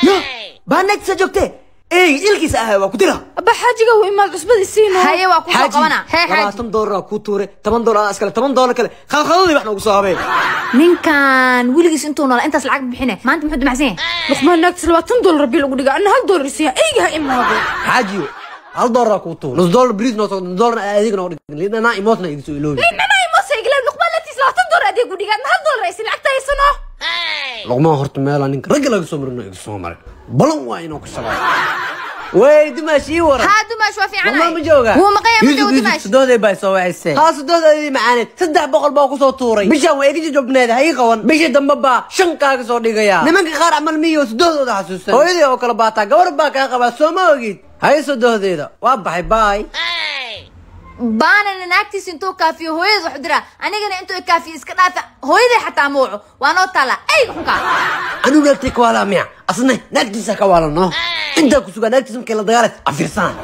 Ya baa naagtiisa joogtee eyga ilkiisa ahay waa ku dira. Abba xaajiga wuu imaad cusbadii siino. Haye waa ku soo qabana. Hee xaaji. $20 kuu tuure, $10 iskale, $10 kale khalkhaladii wax noogu soo habeen. Ninkan weligiis intuu noolaa intaas lacag bixine maanta muxuu damacsan yahay? Luqmaan naagtiis $20 bil ugu dhiga, anna $1 isiiya, eyga ha imaado. Xaajiyo $1 kuu tuure, $0.5 bariis noo soo, $0 adeeg noo dhig, liin dhanaa imoosna iga soo iloobi. Liin dhanaa imoos igila. Luqmaan laftiis $20 adeeg u dhiga, adna $1 isin lacagta haysano. Luqmaan horta meelaa ninka ragga laga soo marino iga soo maray, balan waa inuu ku shabay. Wey dumaash ii waran. Haa dumaash waa fiicanahay. Luqmaan ma joogaa? Wuu maqan yahay, ma joogo dumaash. Sodohday baa soo wacisay. Haa sodohdaydii macaaneed 300 baa ku soo tuuray. Bishaan waa iga jajabneed, ha ii qaban. Bishii dambe baa 5 kaaga soo dhigayaa. Nimanka qaar camal miyo sodohdooda xasuusan. Hooyadii oo kale baataa gabar baa kaa qabaa soo ma ogid. Haye sodohdeeda waa baxay, baay. Baanana naagtiisa intuu kaafiyo hooyada wax u diraa, anigana intuu kaafiyo iska dhaafa hooyaday xataa ma waco. Waa noo taallaa eyga xunkaa. Anigu naagtay ka waalaa miya? Asna naagtiisa ka waalano. Intaa ku sugaa naagtiisa markay la dagaalays afiirsana.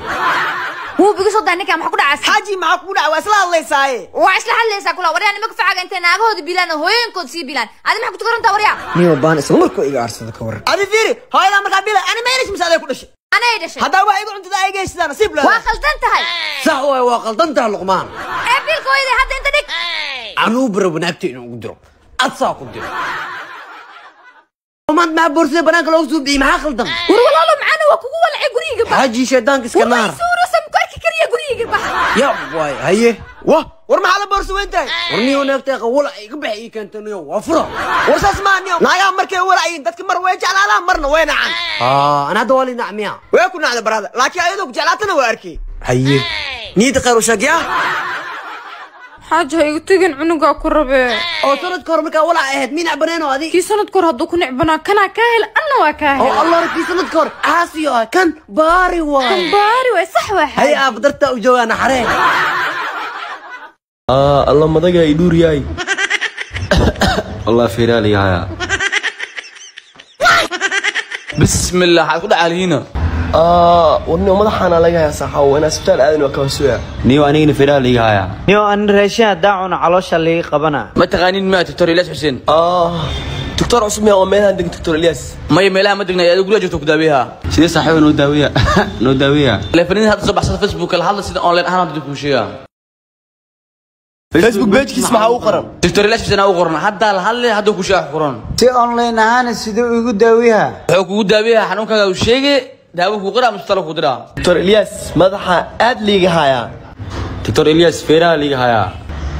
Wuu biga soo daa ninkan, maxaa ku dhacay? Xaaji maxaa kugu dhacay? Waa isla hadlaysaaye. Waa isla hadlaysaa kula. Waryaa nimanka facaga intay naagahooda biilaan oo hooyooyinkooda sii biilaan, adi maxaa ku tukarantaa waryaa? Niyo baan isla markuu iga aarsado ka waran. Adi fiiri, hooyadaa markaa bila ani ma mise aday ku dhashay? Anay dhashay. Haddaa wax igu cuntada ayga heshidaa nasiib leedahay. Waa khaldan tahay. Sax waay, waa qaldan tahay Luqmaan. Ee biilka hooyaday hadda inta dhig. Anuu barabo naagta inuu ugu diro, adsaa ku diro. Maanta maxaa boorsada banaanka loogu soo bixiyey? Maxaa khaldan? War walaalo macaana waa kugu walacay guriga bax. Xaaji shaydaanka iska naar. War suurasa ku arki kariya guriga bax. Ya waay haye. Wah war maxaa la boorso weyn tahay? War niyo naagta walac iga baxay ii keentay niyo waa fura. War saas maa niyo, naagaha markay walacayiin dadka mar way jeclaadaan marna way nacaan. Aa ana hadda waa lii nacmiya. Way ku nacda baraada, laakiin ayadoo ku jeclaatana waa arkay. Haye niyadda khayr u sheeg yaa. Xaaji ha igu tegin, cunugaa ku rabee. Oo sanadka hore markaa walac ahayd mii nacbaneen oo adi? Kii sanadka hore hadduu ku necbanaa kanaa kaa hel, anna waa kaa oo hel. Allah, kii sanadka hore caasiyo ah kan baari waay. Kan baari waay, sax waa. Haye xaaji aaba dartaa u joogaa naxaree. Alla madaga i dhuur yahay والله فيرالي هيا بسم الله waxaad ku dhacaalihiina. Warniyo madaxaana laga hayaa saaxawo, inaa isbitaal aadan waa kawasuya. niyo anigana firaaliga haya. Niyo an raashin haddaa cuno caloosha liiga qabana. Ma taqaanin ma doctor Ilyas Xuseen? Doctor cusub miyaa oo meelahan degan doctor Ilyas? Maya meelaha ma degnay, adigu guriga joogto ku daaweeyaa. sidee saaxiibo noo daaweeya noo daaweeya? Taleefanada hadda soo baxsada Facebook la hadla sida online ahaan hadda kuu sheegaa. Facebook page-kiis maxaa u qoran? Doctor Ilyas Xuseen u qoran, hadda la hadlay hadda ku sheega qoran. Si online ahaana siduu igu daawiyaa? Wuxuu kugu daaweeyaa xanuunkaaga uu sheegay, daawo ku qoraa ama isbitaal ku diraa. Doctor Ilyas madaxa aad liiga hayaa. doctor Ilyas feeraha liiga hayaa.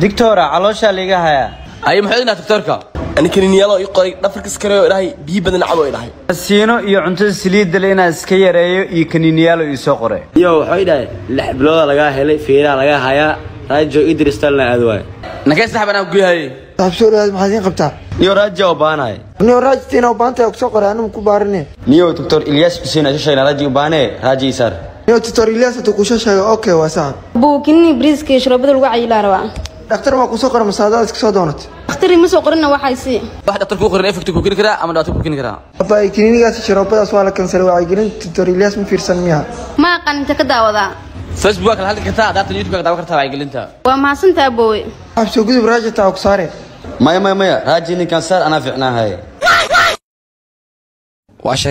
Dictora caloosha liiga hayaa. Ay muxuu idinaa doctorka? Ani kaniiniyaalo ii qoray, dhafarka iskareeyo dhahay, biyo badan cabo dhahay. Siino iyo cuntada saliidda le inaan iska yareeyo iyo kaniiniyaalo ii soo qoray. niyo wuxuu dhahay 6 bilooda lagaa helay, feeraha lagaa hayaa, raajo Idris talna aad waay. Nakay saxib anaa ku geeyahay. Saaxiib soo dhawaad, maxaad idiin qabtaa? niyo raajo u baanahay. Niyo raajtiina u baantahay ku soo qoray, anigu ku baarine. niyo doctor Ilyas Xuseen ayaa sheegay raajo u baanee, raajo isaar. Niyo doctor Ilyas hadduu kusoo sheegay, okay waa saaxiib. Buukinni bariiska iyo sharoobada lagu cayilaa rabaa. Dhakhtar waa kusoo qoray masaadada iska soo doonatay? Dhakhtar ima soo qorina, waxay sii. Wax dhakhtar ku qoran effect ku keeni karaa ama dhibaato ku keeni karaa. Abba kiniinigaas iyo sharoobadaas waa la kansalay, wacyigelin doctor Ilyas ma fiirsan miya? Ma aqaan, inta ka daawadaa. Facebook kala hadli kartaa, hadaad YouTube ka daawan kartaa wacyigelinta. Waa mahadsantahay aboowe. Saaxiib soo gudub, raajita ku saare. maya maya maya, raaji ninkan saar anaa fiicnaahay. Waa sheeg.